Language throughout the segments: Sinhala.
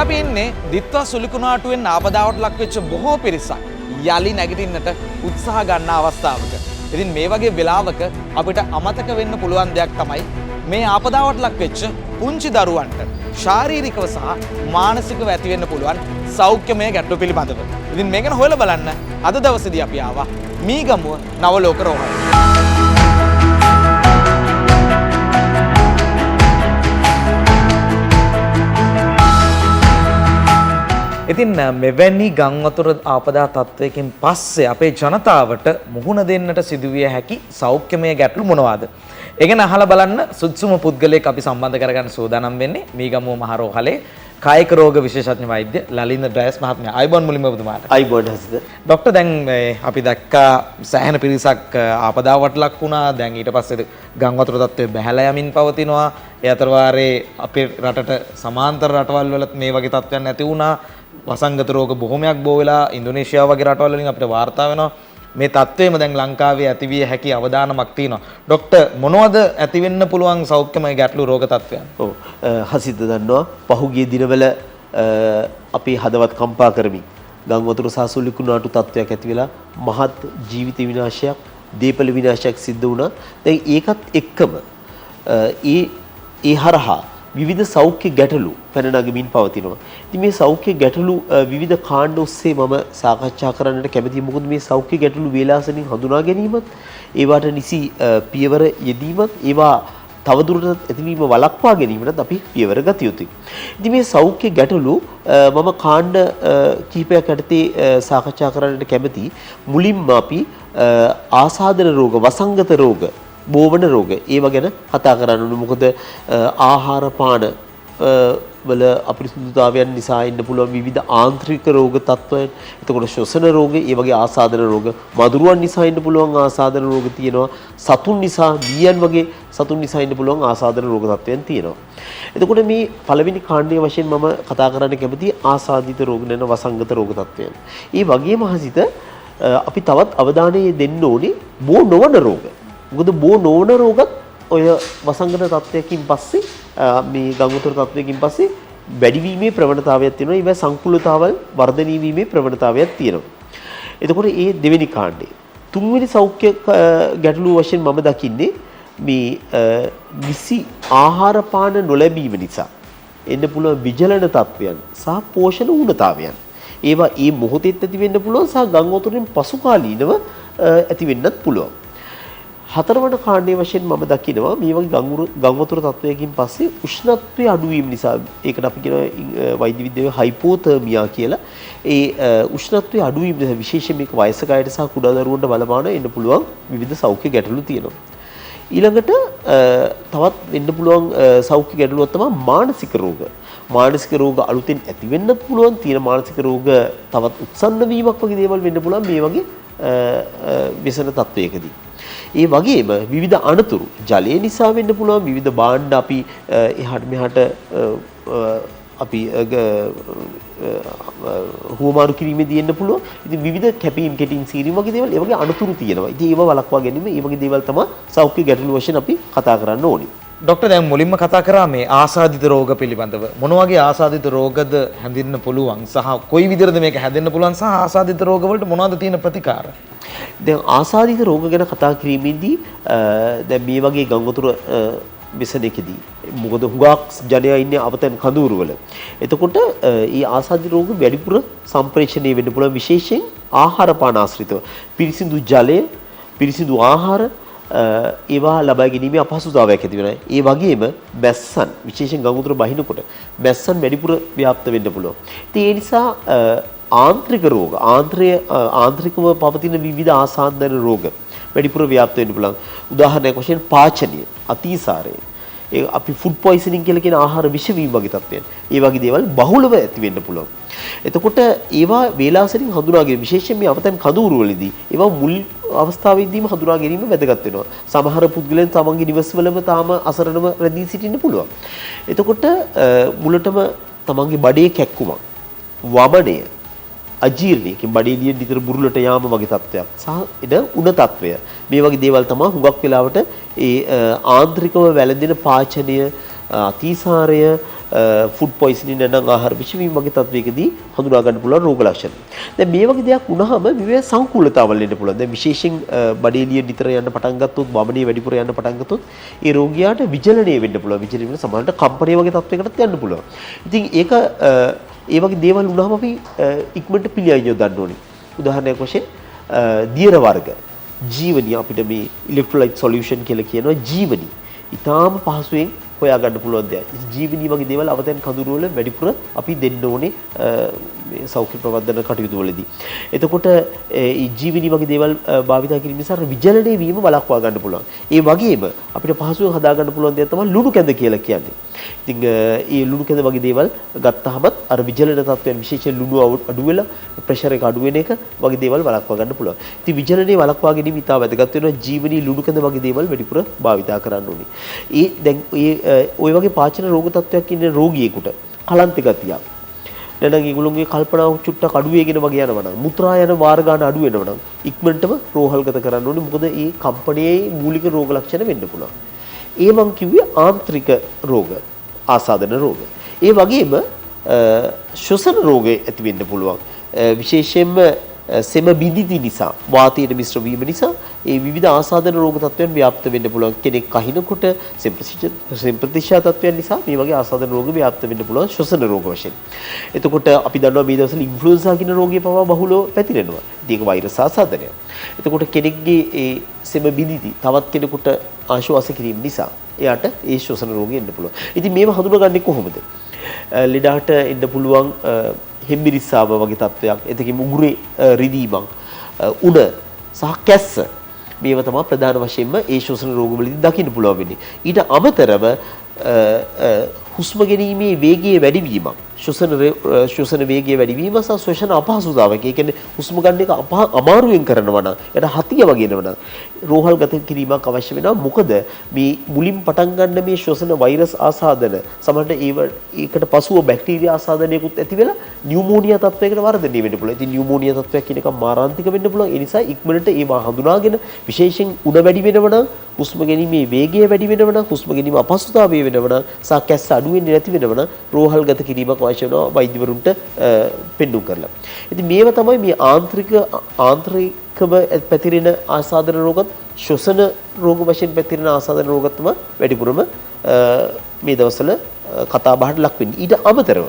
අපි ඉන්නේ දිත්වා සුලිකුණාටුවෙන් ආපදාවට ලක් වෙච්ච බොහෝ පිරිසක් යලි නැගිටින්නට උත්සාහ ගන්න අවස්ථාවක. ඉතින් මේ වගේ වෙලාවක අපිට අමතක වෙන්න පුළුවන් දෙයක් තමයි මේ ආපදාවට ලක් වෙච්ච පුංචි දරුවන්ට ශාරීරිකව සහ මානසිකව ඇති වෙන්න පුළුවන් සෞඛ්‍යමය ගැටලු පිළිබඳව. ඉතින් මේ ගැන හොයලා බලන්න අද දවසේදී අපි ආවා මීගමුව නවලෝක රෝහලට. ඉතින් මෙවැනි ගම් වතුර ආපදා තත්ත්වයකින් පස්සේ අපේ ජනතාවට මුහුණ දෙන්නට සිදුවිය හැකි සෞඛ්‍යමය ගැටලු මොනවාද? ඒ ගැන අහලා බලන්න සුදුසුම පුද්ගලයෙක් අපි සම්බන්ධ කරගන්න සූදානම් වෙන්නේ මීගමුව මහ රෝහලේ කායික රෝග විශේෂඥ වෛද්‍ය ලලින්ද ඩයස් මහත්මයා. ආයුබෝවන් මුලින්ම ඔබතුමාට. ආයුබෝවන් හසිත. ඩොක්ටර්, දැන් මේ අපි දැක්කා සෑහෙන පිරිසක් ආපදාවට ලක් වුණා. දැන් ඊට පස්සේ ගම් වතුර තත්ත්වය බැහැලා යමින් පවතිනවා. ඒ අතර වාරේ අපේ රටට සමාන්තර රටවල් වලත් මේ වගේ තත්ත්වයන් ඇති වුණා. වසංගත රෝග බොහොමයක් බෝ වෙලා ඉන්දුනීසියාව වගේ රටවල් වලින් අපිට වාර්තා වෙනවා. මේ තත්ත්වයම දැන් ලංකාවේ ඇතිවිය හැකි අවදානමක් තියෙනවා. ඩොක්ටර්, මොනවද ඇති වෙන්න පුළුවන් සෞඛ්‍යමය ගැටලු රෝග තත්ත්වයන්? ඔව්, හසිත දන්නවා පහුගිය දිනවල අපේ හදවත් කම්පා කරමින් ගම් වතුර සහ සුලිකුණාටු තත්ත්වයක් ඇති වෙලා මහත් ජීවිත විනාශයක්, දේපළ විනාශයක් සිද්ධ වුණා. දැන් ඒකත් එක්කම ඒ හරහා විවිධ සෞඛ්‍ය ගැටලු පැන නගමින් පවතිනවා. ඉතින් මේ සෞඛ්‍ය ගැටලු විවිධ කාණ්ඩ ඔස්සේ මම සාකච්ඡා කරන්නට කැමතියි. මොකද මේ සෞඛ්‍ය ගැටලු වේලාසනින් හඳුනා ගැනීමත්, ඒවාට නිසි පියවර යෙදීමත්, ඒවා තවදුරටත් ඇතිවීම වළක්වා ගැනීමටත් අපි පියවර ගත යුතුයි. ඉතින් මේ සෞඛ්‍ය ගැටලු මම කාණ්ඩ කිහිපයක් යටතේ සාකච්ඡා කරන්නට කැමතියි. මුලින්ම අපි ආසාදන රෝග, වසංගත රෝග, බෝවන රෝග ඒව ගැන කතා කරන්න ඕනේ. මොකද ආහාර පාන වල අපිරිසිදුතාවයන් නිසා එන්න පුළුවන් විවිධ ආන්ත්‍රික රෝග තත්ත්වයන්, එතකොට ශ්වසන රෝග, ඒ වගේ ආසාදන රෝග, මදුරුවන් නිසා එන්න පුළුවන් ආසාදන රෝග තියෙනවා, සතුන් නිසා, මීයන් වගේ සතුන් නිසා එන්න පුළුවන් ආසාදන රෝග තත්ත්වයන් තියෙනවා. එතකොට මේ පළවෙනි කාණ්ඩයේ වශයෙන් මම කතා කරන්න කැමති ආසාදිත රෝග නැන වසංගත රෝග තත්ත්වයන්. ඒ වගේම හසිත අපි තවත් අවධානය දෙන්න ඕනේ බෝ නොවන රෝග. මොකද බෝ නොවන රෝගත් ඔය වසංගත තත්ත්වයකින් පස්සේ, මේ ගම් වතුර තත්ත්වයකින් පස්සේ වැඩිවීමේ ප්‍රවණතාවයක් තියෙනවා. ඒවා සංකුලතාවල් වර්ධනය වීමේ ප්‍රවණතාවයක් තියෙනවා. එතකොට ඒ දෙවෙනි කාණ්ඩේ. තුන්වෙනි සෞඛ්‍ය ගැටලුව වශයෙන් මම දකින්නේ මේ නිසි ආහාර පාන නොලැබීම නිසා එන්න පුළුවන් විජලන තත්ත්වයන් සහ පෝෂණ ඌනතාවයන්. ඒවා ඒ මොහොතේත් ඇති වෙන්න පුළුවන් සහ ගම් වතුරෙන් පසු කාලීනව ඇති වෙන්නත් පුළුවන්. හතරවන කාණ්ඩයේ වශයෙන් මම දකිනවා මේ වගේ ගම් වතුර තත්ත්වයකින් පස්සේ උෂ්ණත්වයේ අඩුවීම නිසා, ඒකට අපි කියනවා වෛද්‍ය විද්‍යාවේ හයිපෝතර්මියා කියලා. ඒ උෂ්ණත්වයේ අඩුවීම නිසා විශේෂයෙන් මේක වයසක අයට සහ කුඩා දරුවන්ට බලපාන එන්න පුළුවන් විවිධ සෞඛ්‍ය ගැටලු තියෙනවා. ඊළඟට තවත් වෙන්න පුළුවන් සෞඛ්‍ය ගැටලුවක් තමයි මානසික රෝග. මානසික රෝග අලුතෙන් ඇති වෙන්නත් පුළුවන්, තියෙන මානසික රෝග තවත් උත්සන්න වීමක් වගේ දේවල් වෙන්න පුළුවන් මේ වගේ ව්‍යසන තත්වයකදී. ඒ වගේම විවිධ අනතුරු ජලය නිසා වෙන්න පුළුවන්, විවිධ භාණ්ඩ අපි එහාට මෙහාට අපි හුවමාරු කිරීමේදී එන්න පුළුවන්. ඉතින් විවිධ කැපීම්, කෙටින් සීරීම් වගේ දේවල්, ඒ වගේ අනතුරු තියෙනවා. ඉතින් ඒව වළක්වා ගැනීම, ඒ වගේ දේවල් තමයි සෞඛ්‍ය ගැටලු වශයෙන් අපි කතා කරන්න ඕනේ. ඩොක්ටර්, දැන් මුලින්ම කතා කරා මේ ආසාදිත රෝග පිළිබඳව. මොන වගේ ආසාදිත රෝගද හැඳින්න පුළුවන් සහ කොයි විදිහටද මේක හැදෙන්න පුළුවන් සහ ආසාදිත රෝග වලට මොනවද තියෙන ප්‍රතිකාර? දැන් ආසාදිත රෝග ගැන කතා කිරීමේදී දැන් මේ වගේ ගම් වතුර ව්‍යසනයකදී මොකද හුඟක් ජනයා ඉන්නේ අවතැන් කඳවුරු වල. එතකොට මේ ආසාදිත රෝග වැඩිපුර සම්ප්‍රේෂණය වෙන්න පුළුවන් විශේෂයෙන් ආහාර පාන ආශ්‍රිතව. පිරිසිදු ජලය, පිරිසිදු ආහාර ඒවා ලබා ගැනීමේ අපහසුතාවයක් ඇති වෙනවා. ඒ වගේම මැස්සන්, විශේෂයෙන් ගම් වතුර බහිනකොට මැස්සන් වැඩිපුර ව්‍යාප්ත වෙන්න පුළුවන්. ඉතින් ඒ නිසා ආන්ත්‍රික රෝග, ආන්ත්‍රිකව පවතින විවිධ ආසාදන රෝග වැඩිපුර ව්‍යාප්ත වෙන්න පුළුවන්. උදාහරණයක් වශයෙන් පාචනය, අතිසාරය, ඒ අපි ෆුඩ් පොයිසනින් කියලා කියන ආහාර විෂවීම වගේ තත්ත්වයන්. ඒ වගේ දේවල් බහුලව ඇති වෙන්න පුළුවන්. එතකොට ඒවා වේලාසනින් හඳුනාගෙන විශේෂයෙන් මේ අවතැන් කඳවුරු වලදී ඒවා මුල් අවස්ථාවේදීම හඳුනා ගැනීම වැදගත් වෙනවා. සමහර පුද්ගලයන් තමන්ගේ නිවස්වලම තාම අසරණව රැඳී සිටින්න පුළුවන්. එතකොට මුලටම තමන්ගේ බඩේ කැක්කුමක්, වමනය, අජීර්ණය, කියන්නේ බඩේ එළියෙන් නිතර බුරුලට යාම වගේ තත්ත්වයක් සහ එන උණ තත්ත්වය, මේ වගේ දේවල් තමයි හුඟක් වෙලාවට ඒ ආන්ත්‍රිකව වැළඳෙන පාචනය, අතිසාරය, ෆුඩ් පොයිසනින් නැත්නම් ආහාර විෂ වීම වගේ තත්වයකදී හඳුනා ගන්න පුළුවන් රෝග ලක්ෂණ. දැන් මේ වගේ දෙයක් වුණාම විවිධ සංකූලතාවල් එන්න පුළුවන්. දැන් විශේෂයෙන් බඩේ එළිය නිතර යන්න පටන් ගත්තොත්, වමනේ වැඩිපුර යන්න පටන් ගත්තොත් ඒ රෝගියාට විජලනය වෙන්න පුළුවන්. විජලනය වෙන සමහරවිට කම්පනය වගේ තත්වයකටත් යන්න පුළුවන්. ඉතින් ඒක ඒ වගේ දේවල් වුණාම අපි ඉක්මනට පිළිඅයින් යොදන්න ඕනේ. උදාහරණයක් වශයෙන් දියර වර්ග ජීවනී අපිට මේ ඉලෙක්ට්‍රොලයිට් සොලියුෂන් කියලා කියනවා ජීවනී. ඉතාම පහසුවෙන් හොයාගන්න පුළුවන් දෙයක්. ජීවනී වගේ දේවල් අවතැන් කඳුළු වල වැඩිපුර අපි දෙන්න ඕනේ මේ සෞඛ්‍ය ප්‍රවර්ධන කටයුතු වලදී. එතකොට මේ ජීවනී වගේ දේවල් භාවිතා කිරීම නිසා විජලනය වීම වළක්වා ගන්න පුළුවන්. ඒ වගේම අපිට පහසුවෙන් හදා ගන්න පුළුවන් දෙයක් තමයි ලුණු කැඳ කියලා කියන්නේ. ඉතින් ඒ ලුණු කැඳ වගේ දේවල් ගත්තාමත් අර විජලන තත්ත්වයන් විශේෂයෙන් ලුණු අඩු වෙලා ප්‍රෙෂර් එක අඩු වෙන එක වගේ දේවල් වළක්වා ගන්න පුළුවන්. ඉතින් විජලනය වළක්වා ගැනීම ඉතා වැදගත් වෙනවා. ජීවනී ලුණු කැඳ වගේ දේවල් වැඩිපුර භාවිතා කරන්න ඕනේ. ඒ දැන් ඒ ඔය වගේ පාචන රෝග තත්ත්වයක් ඉන්න රෝගියෙකුට කලන්ත ගතියක් නැත්නම් ඒගොල්ලෝගේ කල්පනාව චුට්ටක් අඩු වෙගෙන වගේ යනවා නම් මුත්‍රා යන වාර ගන්න අඩු වෙනවා නම් ඉක්මනටම රෝහල්ගත කරන්න ඕනේ. මොකද ඒ කම්පණයේ මූලික රෝග ලක්ෂණ වෙන්න පුළුවන්. ඒ මං කිව්වේ ආන්ත්‍රික රෝග, ආසාදන රෝග. ඒ වගේම ශ්වසන රෝග ඇති වෙන්න පුළුවන්. විශේෂයෙන්ම සෙම බිඳිති නිසා, වාතයට මිශ්‍ර වීම නිසා ඒ විවිධ ආසාදන රෝග තත්ත්වයන් ව්‍යාප්ත වෙන්න පුළුවන්. කෙනෙක් කහිනකොට සෙම් ප්‍රතිශා තත්ත්වයන් නිසා මේ වගේ ආසාදන රෝග ව්‍යාප්ත වෙන්න පුළුවන් ශ්වසන රෝග වශයෙන්. එතකොට අපි දන්නවා මේ දවස්වල ඉන්ෆ්ලුවෙන්සා කියන රෝගය පවා බහුලව පැතිරෙනවා. ඉතින් ඒක වෛරස් ආසාදනයක්. එතකොට කෙනෙක්ගේ ඒ සෙම බිඳිති තවත් කෙනෙකුට ආශ්වාස කිරීම නිසා එයාට ඒ ශ්වසන රෝගය එන්න පුළුවන්. ඉතින් මේව හඳුනගන්නේ කොහොමද? ලෙඩාට එන්න පුළුවන් හෙම්බිරිස්සාව වගේ තත්ත්වයක්, එතකින් උගුරේ රිදීමක්, උණ සහ කැස්ස මේවා තමයි ප්‍රධාන වශයෙන්ම ඒ ශ්වසන රෝගවලදී දකින්න පුළුවන් වෙන්නේ. ඊට අමතරව හුස්ම ගැනීමේ වේගය වැඩිවීමක්, ශ්වසන වේගය වැඩිවීම සහ ශ්වසන අපහසුතාවයක්. ඒ කියන්නේ හුස්ම ගන්න එක අමාරුවෙන් කරනවා නම්, එයාට හතිය වගේ එනවා නම් රෝහල්ගත කිරීමක් අවශ්‍ය වෙනවා. මොකද මේ මුලින් පටන් ගන්න මේ ශ්වසන වෛරස් ආසාදන සමහරට ඒකට පසුව බැක්ටීරියා ආසාදනයකුත් ඇති වෙලා නියුමෝනියා තත්වයකට වර්ධනය වෙන්න පුළුවන්. ඉතින් නියුමෝනියා තත්වයක් කියන එක මාරාන්තික වෙන්න පුළුවන්. ඒ නිසා ඉක්මනට ඒවා හඳුනාගෙන විශේෂයෙන් උණ වැඩි වෙනවා නම්, හුස්ම ගැනීමේ වේගය වැඩි වෙනවා නම්, හුස්ම ගැනීම අපහසුතාවය වෙනවා නම් සහ කැස්ස අඩු වෙන්නේ නැති වෙනවා නම් රෝහල්ගත කිරීමක් අවශ්‍ය වෙනවා වෛද්‍යවරුන්ට පෙන්නුම් කරලා. ඉතින් මේවා තමයි මේ ආන්ත්‍රිකව පැතිරෙන ආසාදන රෝගත්, ශ්වසන රෝග වශයෙන් පැතිරෙන ආසාදන රෝගත් තමයි වැඩිපුරම මේ දවස්වල කතා බහට ලක් වෙන්නේ. ඊට අමතරව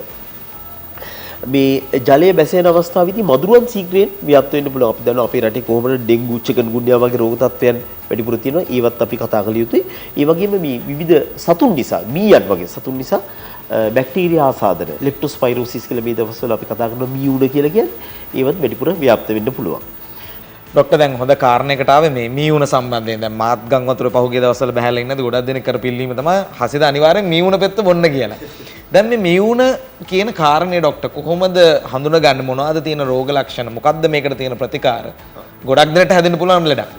මේ ජලය බැස යන අවස්ථාවේදී මදුරුවන් ශීඝ්‍රයෙන් ව්‍යාප්ත වෙන්න පුළුවන්. අපි දන්නවා අපේ රටේ කොහොමද ඩෙන්ගු, චිකන්ගුන්යා වගේ රෝග තත්ත්වයන් වැඩිපුර තියෙනවා. ඒවත් අපි කතා කළ යුතුයි. ඒ වගේම මේ විවිධ සතුන් නිසා, මීයන් වගේ සතුන් නිසා බැක්ටීරියා ආසාදන, ලෙප්ටොස්පයිරෝසිස් කියලා මේ දවස්වල අපි කතා කරන මී උණ කියලා කියන්නේ, ඒවත් වැඩිපුර ව්‍යාප්ත වෙන්න පුළුවන්. ඩොක්ටර් දැන් හොඳ කාරණයකට ආවේ මේ මී උණ සම්බන්ධයෙන්. දැන් මාත් ගම් වතුර පහුගිය දවස්වල බහැලා ඉන්නද ගොඩක් දෙනෙක් කර පිල්ලීම තමයි හසිත අනිවාර්යෙන් මී උණ පෙත්ත බොන්න කියලා. දැන් මේ මී උණ කියන කාරණේ ඩොක්ටර් කොහොමද හඳුනගන්නේ? මොනවද තියෙන රෝග ලක්ෂණ? මොකද්ද මේකට තියෙන ප්‍රතිකාර? ගොඩක් දෙනෙක්ට හැදෙන්න පුළුවන් ලෙඩක්.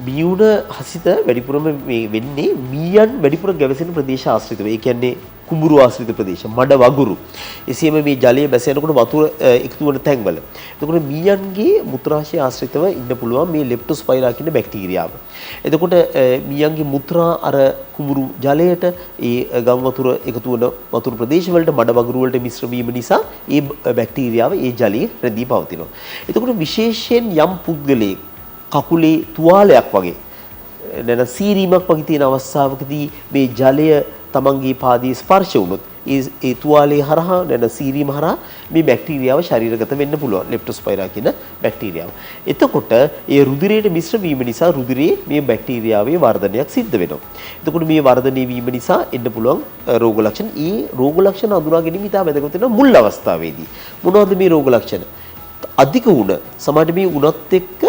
මී උණ හසිත වැඩිපුරම මේ වෙන්නේ මීයන් වැඩිපුර ගැවසෙන ප්‍රදේශ ආශ්‍රිතව. ඒ කියන්නේ කුඹුරු ආශ්‍රිත ප්‍රදේශ, මඩ වගුරු. එසේම මේ ජලය බැස යනකොට වතුර එකතු වන තැන්වල. එතකොට මීයන්ගේ මුත්‍රාශය ආශ්‍රිතව ඉන්න පුළුවන් මේ ලෙප්ටොස්පයිරා කියන බැක්ටීරියාව. එතකොට මීයන්ගේ මුත්‍රා අර කුඹුරු ජලයට, ඒ ගම් වතුර එකතු වන වතුර ප්‍රදේශ වලට, මඩ වගුරු වලට මිශ්‍ර වීම නිසා ඒ බැක්ටීරියාව ඒ ජලයේ රැඳී පවතිනවා. එතකොට විශේෂයෙන් යම් පුද්ගලයෙක් කකුලේ තුවාලයක් වගේ නැත්නම් සීරීමක් වගේ තියෙන අවස්ථාවකදී මේ ජලය තමන්ගේ පාදයේ ස්පර්ශ වුණොත් ඒ තුවාලයේ හරහා නැත්නම් සීරීම හරහා මේ බැක්ටීරියාව ශරීරගත වෙන්න පුළුවන්, ලෙප්ටොස්පයිරා කියන බැක්ටීරියාව. එතකොට ඒ රුධිරයට මිශ්‍ර වීම නිසා රුධිරයේ මේ බැක්ටීරියාවේ වර්ධනයක් සිද්ධ වෙනවා. එතකොට මේ වර්ධනය වීම නිසා එන්න පුළුවන් රෝග ලක්ෂණ. ඒ රෝග ලක්ෂණ අඳුනා ගැනීම ඉතා වැදගත් වෙනවා මුල් අවස්ථාවේදී. මොනවද මේ රෝග ලක්ෂණ? අධික උණ, සමහරවිට මේ උණත් එක්ක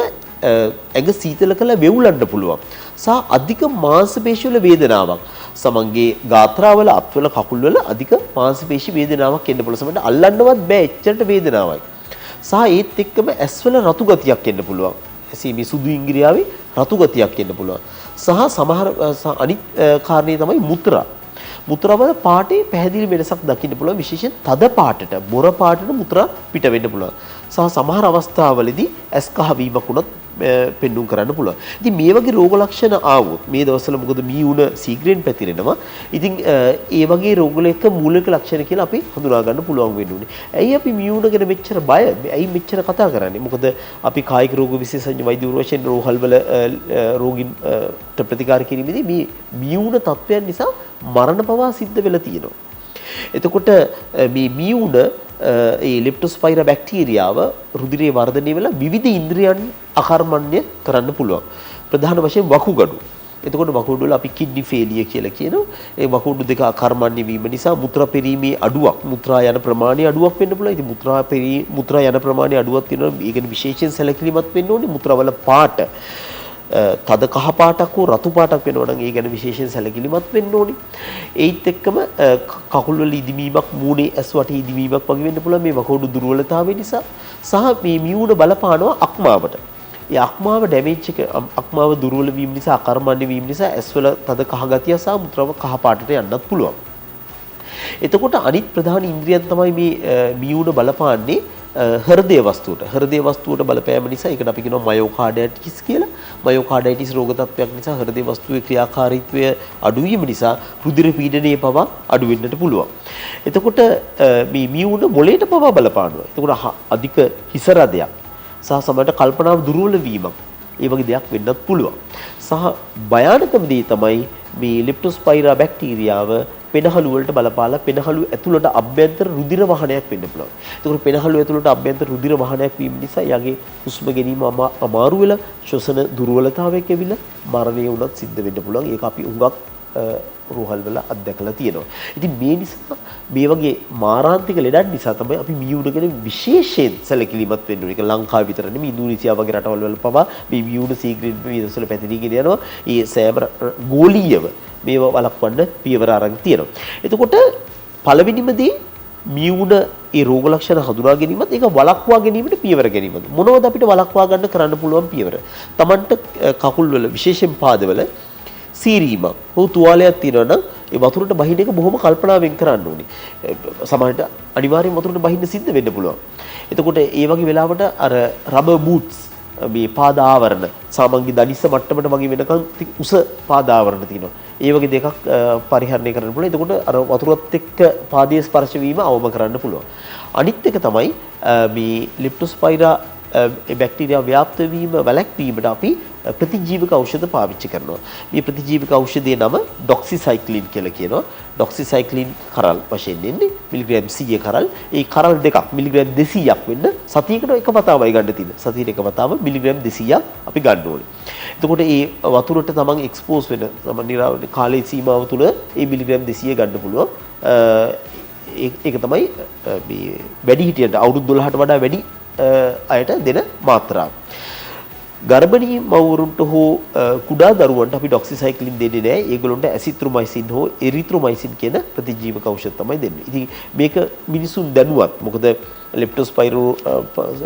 ඇඟ සීතල කරලා වෙවුලන්න පුළුවන්. සහ අධික මාංශ පේශි වල වේදනාවක්. සමන්ගේ ගාත්‍රාවල, අත්වල, කකුල්වල අධික මාංශ පේශි වේදනාවක් එන්න පුළුවන්. සමහරවිට අල්ලන්නවත් බෑ එච්චරට වේදනාවයි. සහ ඒත් එක්කම ඇස්වල රතු ගතියක් එන්න පුළුවන්. ඇසේ මේ සුදු ඉංග්‍රියාවේ රතු ගතියක් එන්න පුළුවන්. සහ සමහර අනිත් කාරණේ තමයි මුත්‍රා. මුත්‍රාවල පාටේ පැහැදිලි වෙනසක් දකින්න පුළුවන්. විශේෂයෙන් තද පාටට, බොර පාටට මුත්‍රා පිට වෙන්න පුළුවන්. සහ සමහර අවස්ථාවලදී ඇස් කහ වීමක් වුණත් පෙන්නුම් කරන්න පුළුවන්. ඉතින් මේ වගේ රෝග ලක්ෂණ ආවොත් මේ දවස්වල මොකද මී උණ සීඝ්‍රයෙන් පැතිරෙනවා. ඉතින් ඒ වගේ රෝග වල එක මූලික ලක්ෂණ කියලා අපි හඳුනා ගන්න පුළුවන් වෙන්න ඕනේ. ඇයි අපි මී උණ ගැන මෙච්චර බය? ඇයි මෙච්චර කතා කරන්නේ? මොකද අපි කායික රෝග විශේෂඥ වෛද්‍යවරු වශයෙන් රෝහල්වල රෝගීන්ට ප්‍රතිකාර කිරීමේදී මේ මී උණ තත්ත්වයන් නිසා මරණ පවා සිද්ධ වෙලා තියෙනවා. එතකොට මේ මී උණ ඒ ලෙප්ටොස්පයිරා බැක්ටීරියාව රුධිරයේ වර්ධනය වෙලා විවිධ ඉන්ද්‍රියන් අකර්මණ්‍ය කරන්න පුළුවන්. ප්‍රධාන වශයෙන් වකුගඩු. එතකොට වකුගඩු වල අපි කිඩ්නි ෆේලියර් කියලා කියනවා. ඒ වකුගඩු දෙක අකර්මණ්‍ය වීම නිසා මුත්‍රා පෙරීමේ අඩුවක්, මුත්‍රා යන ප්‍රමාණය අඩුවක් වෙන්න පුළුවන්. ඉතින් මුත්‍රා යන ප්‍රමාණය අඩුවක් තියෙනවා. ඒ කියන්නේ විශේෂයෙන් සැලකිලිමත් වෙන්න ඕනේ. මුත්‍රා වල පාට තද කහ පාටක් හෝ රතු පාටක් වෙනවා නම් ඒ ගැන විශේෂයෙන් සැලකිලිමත් වෙන්න ඕනේ. ඒත් එක්කම කකුල් වල ඉදිමීමක්, මූණේ ඇස් වටේ ඉදිමීමක් වගේ වෙන්න පුළුවන් මේ වකුගඩු දුර්වලතාවය නිසා. සහ මේ මියුණ බලපානවා අක්මාවට. ඒ අක්මාව ඩැමේජ් එක, අක්මාව දුර්වල වීම නිසා, අකර්මණ්‍ය වීම නිසා ඇස් වල තද කහ ගතිය සහ මුත්‍රාව කහ පාටට යන්නත් පුළුවන්. එතකොට අනිත් ප්‍රධාන ඉන්ද්‍රියන් තමයි මේ මියුණ බලපාන්නේ හෘදය වස්තුවට. හෘදය වස්තුවට බලපෑම නිසා ඒකට අපි කියනවා මයෝකාඩයිටිස් කියලා. මයෝකාඩයිටිස් රෝග තත්ත්වයක් නිසා හෘදය වස්තුවේ ක්‍රියාකාරීත්වය අඩු වීම නිසා රුධිර පීඩනය පවා අඩු වෙන්නට පුළුවන්. එතකොට මේ මියුණ මොළයට පවා බලපානවා. එතකොට අධික හිස රදයක් සහ සමහරට කල්පනාව දුර්වල වීමක් ඒ වගේ දෙයක් වෙන්නත් පුළුවන්. සහ භයානකම දේ තමයි මේ ලෙප්ටොස්පයිරා බැක්ටීරියාව පෙනහළු වලට බලපාලා පෙනහළු ඇතුළට අභ්‍යන්තර රුධිර වහනයක් වෙන්න පුළුවන්. එතකොට පෙනහළු ඇතුළට අභ්‍යන්තර රුධිර වහනයක් වීම නිසා යාගේ හුස්ම ගැනීම අමාරු වෙලා ශ්වසන දුර්වලතාවයක් ඇවිල්ලා මරණය වුණත් සිද්ධ වෙන්න පුළුවන්. ඒක අපි හුඟක් රෝහල් වල අත්දැකලා තියෙනවා. ඉතින් මේ නිසා මේ වගේ මාරාන්තික ලෙඩක් නිසා තමයි අපි මියුණ ගැන විශේෂයෙන් සැලකිලිමත් වෙන්න ඕනේ. ඒක ලංකාව විතර නෙමෙයි, ඉන්දුනීසියාව වගේ රටවල් වල පවා මේ මියුණ සීඝ්‍රයෙන් මේ දවස්වල පැතිරීගෙන යනවා. ඒ සෑම ගෝලීයව මේව වළක්වන්න පියවර අරන් තියෙනවා. එතකොට පළවෙනිම දේ මියුණ ඒ රෝග ලක්ෂණ හඳුනා ගැනීමත් ඒක වළක්වා ගැනීමට පියවර ගැනීමත්. මොනවද අපිට වළක්වා ගන්න කරන්න පුළුවන් පියවර? Tamanට කකුල් වල විශේෂයෙන් පාදවල සීරීමක් හෝ තුවාලයක් තියෙනවා නම් ඒ වතුරට බහින එක බොහොම කල්පනාවෙන් කරන්න ඕනේ. සමහරවිට අනිවාර්යෙන් වතුරට බහින්න සිද්ධ වෙන්න පුළුවන්. එතකොට ඒ වගේ වෙලාවට අර රබර් බූට්ස් මේ පාද ආවරණ සාමාන්‍ය දනිස්ස මට්ටමට වගේ වෙනකන් උස පාද ආවරණ තියෙනවා. ඒ වගේ දෙකක් පරිහරණය කරන්න පුළුවන්. එතකොට අර වතුරත් එක්ක පාදයේ ස්පර්ශ වීම අවම කරන්න පුළුවන්. අනිත් එක තමයි මේ ලෙප්ටොස්පයිරා බැක්ටීරියා ව්‍යාප්ත වීම වැළැක්වීමට අපි ප්‍රතිජීවක ඖෂධ පාවිච්චි කරනවා. මේ ප්‍රතිජීවක ඖෂධයේ නම ඩොක්සිසයික්ලින් කියලා කියනවා. ඩොක්සිසයික්ලින් කරල් වශයෙන් එන්නේ මිලිග්‍රෑම් 100 කරල්. ඒ කරල් දෙකක් මිලිග්‍රෑම් 200ක් වෙන්න සතියකට එක වතාවයි ගන්න තියෙන්නේ. සතියට එක වතාව මිලිග්‍රෑම් 200ක් අපි ගන්න ඕනේ. එතකොට ඒ වතුරට තමන් එක්ස්පෝස් වෙන තමන් නිරාවරණ කාලයේ සීමාව තුළ ඒ මිලිග්‍රෑම් 200 ගන්න පුළුවන්. ඒක තමයි මේ වැඩිහිටියන්ට අවුරුදු 12ට වඩා වැඩි අයට දෙන මාත්‍රාව. ගර්භණී මව්වරුන්ට හෝ කුඩා දරුවන්ට අපි ඩොක්සිසයික්ලින් දෙන්නේ නැහැ. ඒගොල්ලන්ට ඇසිත්‍රොමයිසින් හෝ එරිත්‍රොමයිසින් කියන ප්‍රතිජීවක ඖෂධ තමයි දෙන්නේ. ඉතින් මේක මිනිසුන් දැනුවත්, මොකද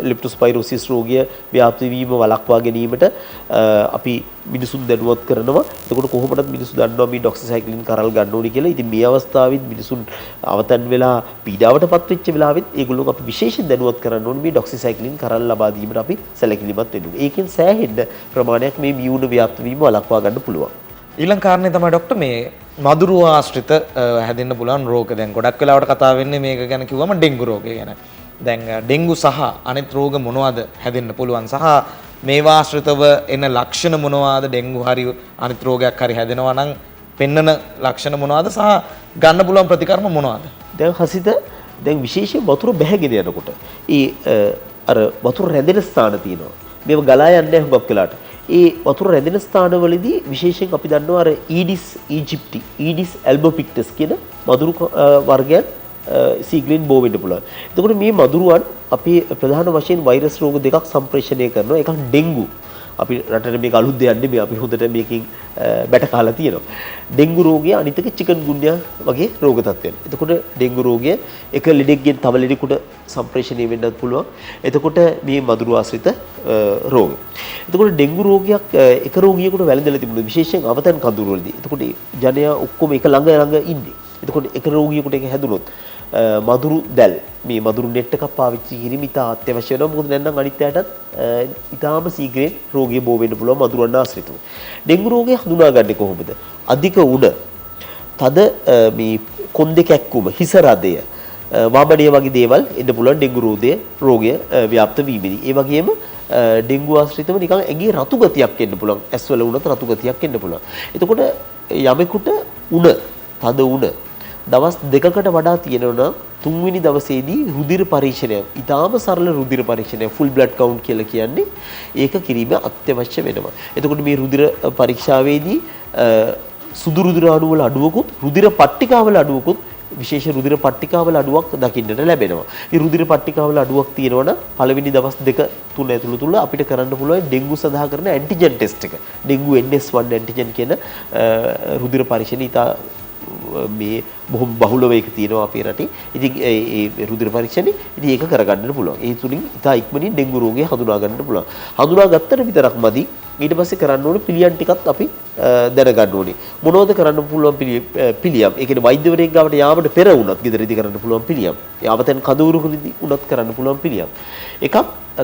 ලෙප්ටොස්පයිරෝසිස් රෝගය ව්‍යාප්ත වීම වළක්වා ගැනීමට අපි මිනිසුන් දැනුවත් කරනවා. එතකොට කොහොමදත් මිනිස්සු දන්නවා මේ ඩොක්සිසයික්ලින් කරල් ගන්න ඕනි කියලා. ඉතින් මේ අවස්ථාවෙත් මිනිසුන් අවතන් වෙලා පීඩාවට පත් වෙච්ච වෙලාවෙත් ඒගොල්ලෝ අපි විශේෂයෙන් දැනුවත් කරන්න ඕනි මේ ඩොක්සිසයික්ලින් කරල් ලබා දීමට අපි සැලකිලිමත් වෙන්න ඕනි. ඒකෙන් සෑහෙන්න ප්‍රමාණයක් මේ මියුණ ව්‍යාප්ත වීම වළක්වා ගන්න පුළුවන්. ඊළඟ කාරණේ තමයි ඩොක්ටර් මේ මදුරුව ආශ්‍රිත හැදෙන්න පුළුවන් රෝග. දැන් ගොඩක් වෙලාවට කතා වෙන්නේ මේක ගැන කිව්වම ඩෙන්ගු රෝගය ගැන. දැන් ඩෙන්ගු සහ අනිත් රෝග මොනවද හැදෙන්න පුළුවන් සහ මේවා ආශ්‍රිතව එන ලක්ෂණ මොනවාද? ඩෙන්ගු හරි අනිත් රෝගයක් හරි හැදෙනවා නම් පෙන්නන ලක්ෂණ මොනවාද සහ ගන්න පුළුවන් ප්‍රතිකර්ම මොනවාද? දැන් හසිත, දැන් විශේෂයෙන් වතුර බැහැගෙන යනකොට ඒ අර වතුර රැඳෙන ස්ථාන තියෙනවා. මේව ගලා යන්නේ නැහැ හුඟක් වෙලාවට. ඒ වතුර රැඳෙන ස්ථානවලදී විශේෂයෙන් අපි දන්නවා අර ඊඩිස් ඊජිප්ටි, ඊඩිස් ඇල්බොපික්ටස් කියන මදුරු වර්ගයන් සීග්‍රීන් බෝ වෙන්න පුළුවන්. එතකොට මේ මදුරුවන් අපි ප්‍රධාන වශයෙන් වෛරස් රෝග දෙකක් සම්ප්‍රේෂණය කරනවා. එකක් ඩෙන්ගු. අපි රටට මේක අලුත් දෙයක් නෙමෙයි, අපි හොඳට මේකෙන් බැට කාලා තියෙනවා. ඩෙන්ගු රෝගය, අනිත් එක චිකන් ගුන්යා වගේ රෝග තත්ත්වයන්. එතකොට ඩෙන්ගු රෝගය එක ලෙඩෙක්ගෙන් තව ලෙඩෙකුට සම්ප්‍රේෂණය වෙන්නත් පුළුවන්. එතකොට මේ මදුරු ආශ්‍රිත රෝග. එතකොට ඩෙන්ගු රෝගයක් එක රෝගියෙකුට වැළඳලා තිබුණා විශේෂයෙන් අවතන් කඳුළු වලදී. එතකොට ජනයා ඔක්කොම එක ළඟ ළඟ ඉන්නේ. එතකොට එක රෝගියෙකුට ඒක හැදුනොත් මදුරු දැල් මේ මදුරු නෙට් එකක් පාවිච්චි කිරීම ඉතා අත්‍යවශ්‍ය වෙනවා. මොකද නැත්නම් අනිත් අයටත් ඉතාම ශීඝ්‍රයෙන් රෝගය බෝ වෙන්න පුළුවන් මදුරුවන් ආශ්‍රිතව. ඩෙන්ගු රෝගය හඳුනාගන්නේ කොහොමද? අධික උණ, තද මේ කොන්දේ කැක්කුම, හිස රදය, වමනය වගේ දේවල් එන්න පුළුවන් ඩෙන්ගු රෝගය ව්‍යාප්ත වීමේදී. ඒ වගේම ඩෙන්ගු ආශ්‍රිතව නිකන් ඇඟේ රතු ගතියක් එන්න පුළුවන්. ඇස්වල වුණත් රතු ගතියක් එන්න පුළුවන්. එතකොට යමෙකුට උණ, තද උණ දවස් දෙකකට වඩා තියෙනවා නම් තුන්වෙනි දවසේදී රුධිර පරීක්ෂණය, ඉතාම සරල රුධිර පරීක්ෂණය, ෆුල් බ්ලඩ් කවුන්ට් කියලා කියන්නේ, ඒක කිරීම අත්‍යවශ්‍ය වෙනවා. එතකොට මේ රුධිර පරීක්ෂාවේදී සුදු රුධිර අණු වල අඩුවකුත්, රුධිර පට්ටිකාවල අඩුවකුත්, විශේෂ රුධිර පට්ටිකාවල අඩුවක් දකින්නට ලැබෙනවා. ඉතින් රුධිර පට්ටිකාවල අඩුවක් තියෙනවා නම් පළවෙනි දවස් දෙක තුන ඇතුළත තුල අපිට කරන්න පුළුවන් ඩෙන්ගු සඳහා කරන ඇන්ටිජන් ටෙස්ට් එක. ඩෙන්ගු NS1 antigen කියන රුධිර පරීක්ෂණය ඉතා මේ බොහොම බහුලව ඒක තියෙනවා අපේ රටේ. ඉතින් ඒ රුධිර පරීක්ෂණේ ඉතින් ඒක කරගන්නට පුළුවන්. ඒ තුලින් ඉතා ඉක්මනින් ඩෙන්ගු රෝගය හඳුනා ගන්නට පුළුවන්. හඳුනා ගත්තට විතරක් මදි. ඊට පස්සේ කරන්න ඕනේ පිළියම් ටිකත් අපි දැනගන්න ඕනේ. මොනවද කරන්න පුළුවන් පිළියම්? ඒ කියන්නේ වෛද්‍යවරයෙක් ගාවට යාමට පෙර වුණත් ගෙදරදී කරන්න පුළුවන් පිළියම්. යාවතෙන් කඳවුරුකදී වුණත් කරන්න පුළුවන් පිළියම්. එකක්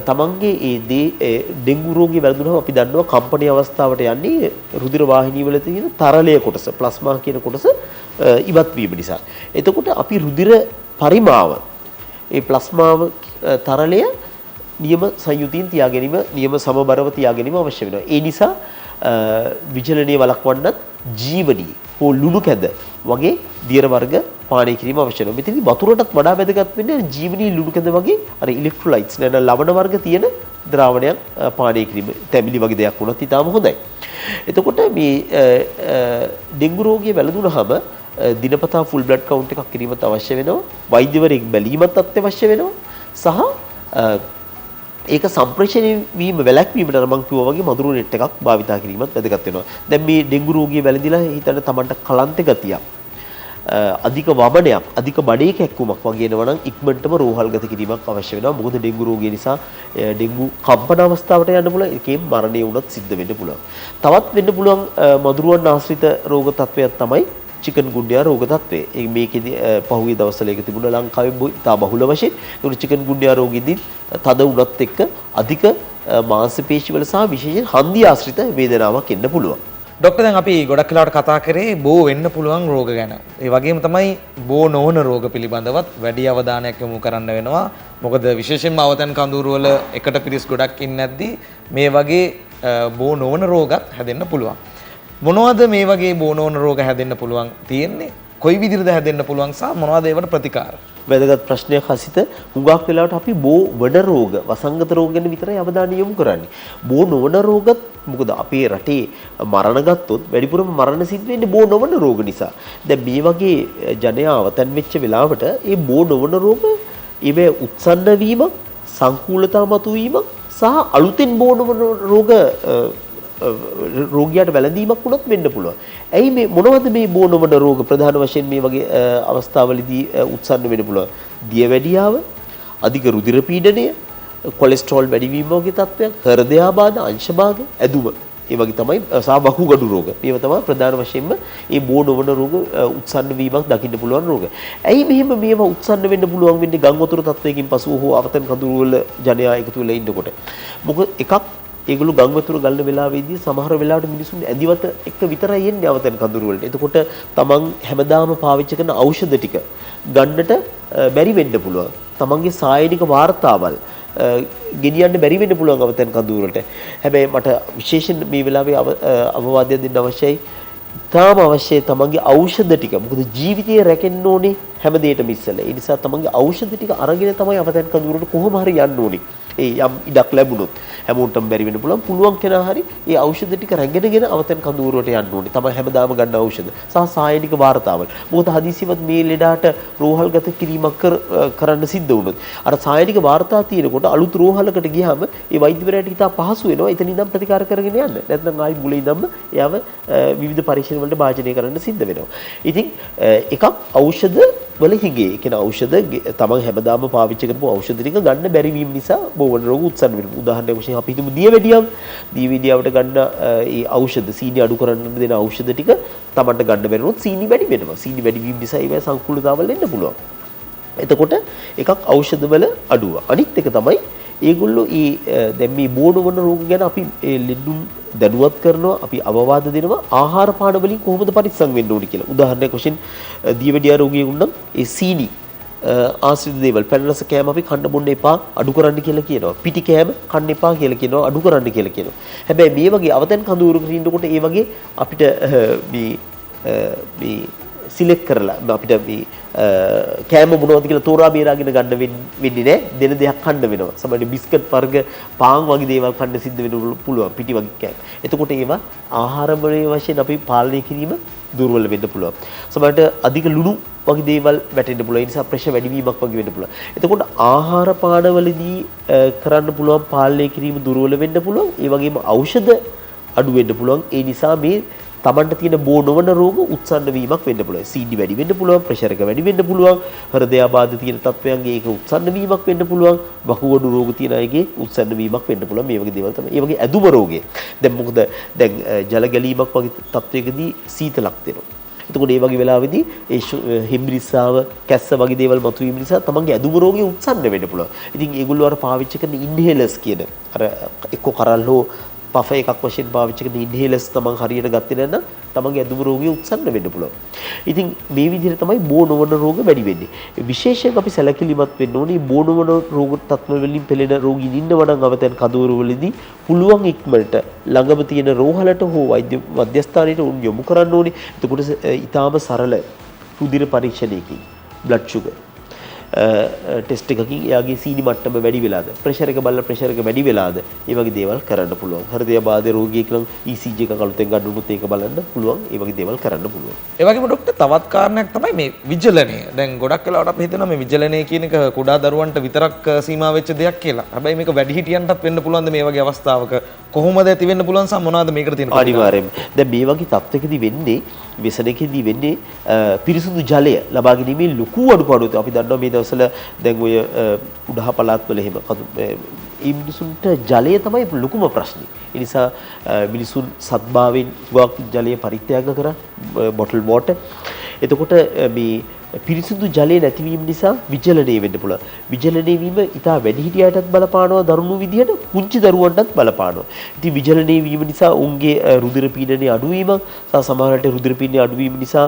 තමන්ගේ ඒ දේ ඩෙන්ගු රෝගය වැළඳුනහම අපි දන්නවා කම්පණී අවස්ථාවට යන්නේ රුධිර වාහිනී වල තියෙන තරලය කොටස, ප්ලාස්මා කියන කොටස ඉවත් වීම නිසා. එතකොට අපි රුධිර පරිමාව, ඒ ප්ලාස්මාව තරලය නියම සංයුතියෙන් තියා ගැනීම, නියම සමබරව තියා ගැනීම අවශ්‍ය වෙනවා. ඒ නිසා විචලනය වළක්වන්නත් ජීවනී හෝ ලුණු කැද වගේ දියර වර්ග පානය කිරීම අවශ්‍ය වෙනවා. මෙතනදී වතුරටත් වඩා වැදගත් වෙන්නේ ජීවනී ලුණු කැද වගේ අර ඉලෙක්ට්‍රොලයිට්ස් නේද ලවණ වර්ග තියෙන ද්‍රාවණයක් පානය කිරීම, තැඹිලි වගේ දෙයක් වුණත් ඉතාම හොඳයි. එතකොට මේ ඩෙන්ගු රෝගය වැළඳුනහම දිනපතා ෆුල් බ්ලඩ් කවුන්ට් එකක් කිරීමත් අවශ්‍ය වෙනවා. වෛද්‍යවරයෙක් බැලීමත් අත්‍යවශ්‍ය වෙනවා. සහ ඒක සම්ප්‍රේෂණය වීම වැළැක්වීමට අර මං කිව්වා වගේ මදුරු නෙට් එකක් භාවිතා කිරීමත් වැදගත් වෙනවා. දැන් මේ ඩෙන්ගු රෝගිය වැළඳිලා හිතන්න තමන්ට කලන්ත ගතියක්, අධික වමනයක්, අධික බඩේ කැක්කුමක් වගේ එනවා නම් ඉක්මනටම රෝහල්ගත කිරීමක් අවශ්‍ය වෙනවා. මොකද ඩෙන්ගු රෝගිය නිසා ඩෙන්ගු කම්පන අවස්ථාවට යන්න පුළුවන්. ඒකෙන් මරණය වුණත් සිද්ධ වෙන්න පුළුවන්. තවත් වෙන්න පුළුවන් මදුරුවන් ආශ්‍රිත රෝග තත්වයක් තමයි චිකන් ගුන්ඩියා රෝග තත්ත්වය. ඒ මේකෙදි පහුගිය දවස්වල ඒක තිබුණා ලංකාවේ ඉතා බහුල වශයෙන්. ඒකට චිකන් ගුන්ඩියා රෝගෙදී තද උණත් එක්ක අධික මාංශ පේශිවල සහ විශේෂයෙන් හන්දි ආශ්‍රිත වේදනාවක් එන්න පුළුවන්. ඩොක්ටර්, දැන් අපි ගොඩක් වෙලාවට කතා කරේ බෝ වෙන්න පුළුවන් රෝග ගැන. ඒ වගේම තමයි බෝ නොවන රෝග පිළිබඳවත් වැඩි අවධානයක් යොමු කරන්න වෙනවා. මොකද විශේෂයෙන්ම අවතන් කඳවුරු වල එකට පිරිස් ගොඩක් ඉන්නේ නැද්දි මේ වගේ බෝ නොවන රෝගත් හැදෙන්න පුළුවන්. මොනවද මේ වගේ බෝ නොවන රෝග හැදෙන්න පුළුවන් තියෙන්නේ? කොයි විදිහටද හැදෙන්න පුළුවන් සහ මොනවද ඒවට ප්‍රතිකාර? වැදගත් ප්‍රශ්නයක් හසිත. හුඟක් වෙලාවට අපි බෝ වන රෝග, වසංගත රෝග ගැන විතරයි අවධානය යොමු කරන්නේ. බෝ නොවන රෝගත් මොකද අපේ රටේ මරණ ගත්තොත් වැඩිපුරම මරණ සිද්ධ වෙන්නේ බෝ නොවන රෝග නිසා. දැන් මේ වගේ ජනයා අවතන් වෙච්ච වෙලාවට ඒ බෝ නොවන රෝග ඒවේ උත්සන්න වීමක්, සංකූලතා මතුවීමක් සහ අලුතෙන් බෝ නොවන රෝග රෝගියාට වැළඳීමක් වුණත් වෙන්න පුළුවන්. ඇයි මේ මොනවද මේ බෝ නොවන රෝග ප්‍රධාන වශයෙන් මේ වගේ අවස්ථාවලදී උත්සන්න වෙන්න පුළුවන්? දියවැඩියාව, අධික රුධිර පීඩනය, කොලෙස්ටරෝල් වැඩිවීම වගේ තත්ත්වයක්, හෘදයාබාධ, අංශභාග, ඇදුම, ඒ වගේ තමයි සහ වකුගඩු රෝග. මේවා තමයි ප්‍රධාන වශයෙන්ම මේ බෝ නොවන රෝග උත්සන්න වීමක් දකින්න පුළුවන් රෝග. ඇයි මෙහෙම මේවා උත්සන්න වෙන්න පුළුවන් වෙන්නේ ගම් වතුර තත්ත්වයකින් පසුව හෝ අවතන් කඳුළු වල ජනයා එකතු වෙලා ඉන්නකොට? මොකද එකක් ඒගොල්ලෝ ගම් වතුර ගලන වෙලාවේදී සමහර වෙලාවට මිනිසුන් ඇදිවත එක්ක විතරයි එන්නේ අවතන් කඳුළු වලට. එතකොට තමන් හැමදාම පාවිච්චි කරන ඖෂධ ටික ගන්නට බැරි වෙන්න පුළුවන්. තමන්ගේ සායනික වාර්තාවල් ගෙනියන්න බැරි වෙන්න පුළුවන් අවතන් කඳුළු වලට. හැබැයි මට විශේෂයෙන් මේ වෙලාවේ අවවාදයක් දෙන්න අවශ්‍යයි. ඉතාම අවශ්‍යයි තමන්ගේ ඖෂධ ටික. මොකද ජීවිතය රැකෙන්න ඕනේ හැම දෙයකටම ඉස්සෙල්ලා. ඒ නිසා තමන්ගේ ඖෂධ ටික අරගෙන තමයි අවතන් කඳුළු වලට කොහොම හරි යන්න ඕනේ. ඒ යම් ඉඩක් ලැබුණොත් හැමෝටම බැරි වෙන්න පුළුවන්. පුළුවන් කෙනා හරි ඒ ඖෂධ ටික රැගෙනගෙන අවතන් කඳවුරට යන්න ඕනේ. තමයි හැමදාම ගන්න ඖෂධ සහ සායනික වාර්තාවල්. මොකද හදිසියවත් මේ ලෙඩාට රෝහල්ගත කිරීමක් කරන්න සිද්ධ වුණොත් අර සායනික වාර්තා තියෙනකොට අලුත් රෝහලකට ගියාම ඒ වෛද්‍යවරයාට ඉතා පහසු වෙනවා එතන ඉඳන් ප්‍රතිකාර කරගෙන යන්න. නැත්නම් ආයි මුලින් ඉඳන්ම එයාව විවිධ පරීක්ෂණ වලට භාජනය කරන්න සිද්ධ වෙනවා. ඉතින් එකක් ඖෂධ වල හිගේ. ඒ කියන්නේ ඖෂධ තමන් හැමදාම පාවිච්චි කරපු ඖෂධ ටික ගන්න බැරි වීම නිසා බෝ වන රෝග උත්සන්න වෙනවා. උදාහරණයක් වශයෙන් අපි හිතමු දියවැඩියාව. දියවැඩියාවට ගන්න ඒ ඖෂධ සීනි අඩු කරන්න දෙන ඖෂධ ටික තමන්ට ගන්න බැරි වුණොත් සීනි වැඩි වෙනවා. සීනි වැඩි වීම නිසා ඒවා සංකූලතාවල් එන්න පුළුවන්. එතකොට එකක් ඖෂධවල අඩුව. අනිත් එක තමයි ඒගොල්ලෝ ඒ දැන් මේ බෝ නොවන රෝග ගැන අපි ඒ ලෙඩුන් දැනුවත් කරනවා, අපි අවවාද දෙනවා ආහාර පාන වලින් කොහොමද පරිස්සම් වෙන්න ඕනි කියලා. උදාහරණයක් වශයෙන් දියවැඩියා රෝගියෙකු නම් ඒ සීනි ආශ්‍රිත දේවල් පැණ රස කෑම අපි කන්න බොන්න එපා අඩු කරන්න කියලා කියනවා. පිටි කෑම කන්න එපා කියලා කියනවා, අඩු කරන්න කියලා කියනවා. හැබැයි මේ වගේ අවතැන් කඳවුරකට ඉන්නකොට ඒ වගේ අපිට මේ මේ සිලෙක්ට් කරලා අපිට මේ කෑම මොනවද කියලා තෝරා බේරාගෙන ගන්න වෙන්නේ නැහැ. දෙන දෙයක් කන්න වෙනවා. සමහරවිට බිස්කට් වර්ග, පාන් වගේ දේවල් කන්න සිද්ධ වෙන්න පුළුවන්, පිටි වගේ කෑම. එතකොට ඒවා ආහාර වශයෙන් අපි පාලනය කිරීම දුර්වල වෙන්න පුළුවන්. සමහරවිට අධික ලුණු වගේ දේවල් වැටෙන්න පුළුවන්. ඒ නිසා ප්‍රෙෂර් වැඩිවීමක් වගේ වෙන්න පුළුවන්. එතකොට ආහාර පානවලදී කරන්න පුළුවන් පාලනය කිරීම දුර්වල වෙන්න පුළුවන්. ඒ වගේම ඖෂධ අඩු වෙන්න පුළුවන්. ඒ නිසා මේ තමන්ට තියෙන බෝ නොවන රෝග උත්සන්න වීමක් වෙන්න පුළුවන්. සීනි වැඩි වෙන්න පුළුවන්, ප්‍රෙෂර් එක වැඩි වෙන්න පුළුවන්, හෘදයාබාධ තියෙන තත්වයන්ගේ ඒක උත්සන්න වීමක් වෙන්න පුළුවන්, වකුගඩු රෝග තියෙන අයගේ උත්සන්න වීමක් වෙන්න පුළුවන්. මේ වගේ දේවල් තමයි. ඒ වගේ ඇදුම රෝගය. දැන් මොකද දැන් ජල ගැලීමක් වගේ තත්වයකදී සීතලක් දෙනවා. එතකොට මේ වගේ වෙලාවෙදී ඒ හෙම්බිරිස්සාව, කැස්ස වගේ දේවල් මතුවීම නිසා තමන්ගේ ඇදුම රෝගය උත්සන්න වෙන්න පුළුවන්. ඉතින් ඒගොල්ලෝ අර පාවිච්චි කරන ඉන්හේලර්ස් කියන අර එක්ක කරල් හෝ පෆ එකක් වශයෙන් පාවිච්චි කරන ඉන්හේලර්ස් තමන් හරියට ගත්තේ නැත්නම් තමන්ගේ ඇදුම රෝගය උත්සන්න වෙන්න පුළුවන්. ඉතින් මේ විදිහට තමයි බෝ නොවන රෝග වැඩි වෙන්නේ. විශේෂයෙන් අපි සැලකිලිමත් වෙන්න ඕනේ බෝ නොවන රෝග තත්ත්ව වලින් පෙළෙන රෝගීන් ඉන්නවා නම් අවතැන් කඳවුරු වලදී පුළුවන් ඉක්මනට ළඟම තියෙන රෝහලට හෝ වෛද්‍ය මධ්‍යස්ථානයට උන් යොමු කරන්න ඕනේ. එතකොට ඊටාම සරල රුධිර පරීක්ෂණයකින් බ්ලඩ් ෂුගර් ටෙස්ට් එකකින් එයාගේ සීනි මට්ටම වැඩි වෙලාද, ප්‍රෙෂර් එක බලලා ප්‍රෙෂර් එක වැඩි වෙලාද, ඒ වගේ දේවල් කරන්න පුළුවන්. හෘදයාබාධ රෝගියෙක් නම් ECG එක අලුතෙන් ගන්න උනොත් ඒක බලන්න පුළුවන්. ඒ වගේ දේවල් කරන්න පුළුවන්. ඒ වගේම ඩොක්ටර් තවත් කාරණයක් තමයි මේ විජලනය. දැන් ගොඩක් වෙලාවට අපි හිතනවා මේ විජලනය කියන එක කුඩා දරුවන්ට විතරක් සීමා වෙච්ච දෙයක් කියලා. හැබැයි මේක වැඩිහිටියන්ටත් වෙන්න පුළුවන්ද මේ වගේ අවස්ථාවක? කොහොමද ඇති වෙන්න පුළුවන් සහ මොනවද මේකට තියෙන ප්‍රතිකාර? අනිවාර්යයෙන්ම. දැන් මේ වගේ තත්ත්වයකදී වෙන්නේ ව්‍යසනයකදී වෙන්නේ පිරිසුදු ජලය ලබා ගැනීමේ ලොකු අඩුපාඩුවක්. අපි දන්නවා මේ දවස්වල දැන් ඔය උඩහ පළාත්වල එහෙම ඒ මිනිසුන්ට ජලය තමයි ලොකුම ප්‍රශ්නේ. ඒ නිසා මිනිසුන් සත්භාවයෙන් ගොඩක් ජලය පරිත්‍යාග කරා, බොටල් වෝටර්. එතකොට මේ පිරිසිදු ජලය නැතිවීම නිසා විජලනය වෙන්න පුළුවන්. විජලනය වීම ඉතා වැඩිහිටියටත් බලපානවා දරුණු විදිහට, පුංචි දරුවන්ටත් බලපානවා. ඉතින් විජලනය වීම නිසා උන්ගේ රුධිර පීඩනය අඩුවීම සහ සමහර විට රුධිර පීඩනය අඩුවීම නිසා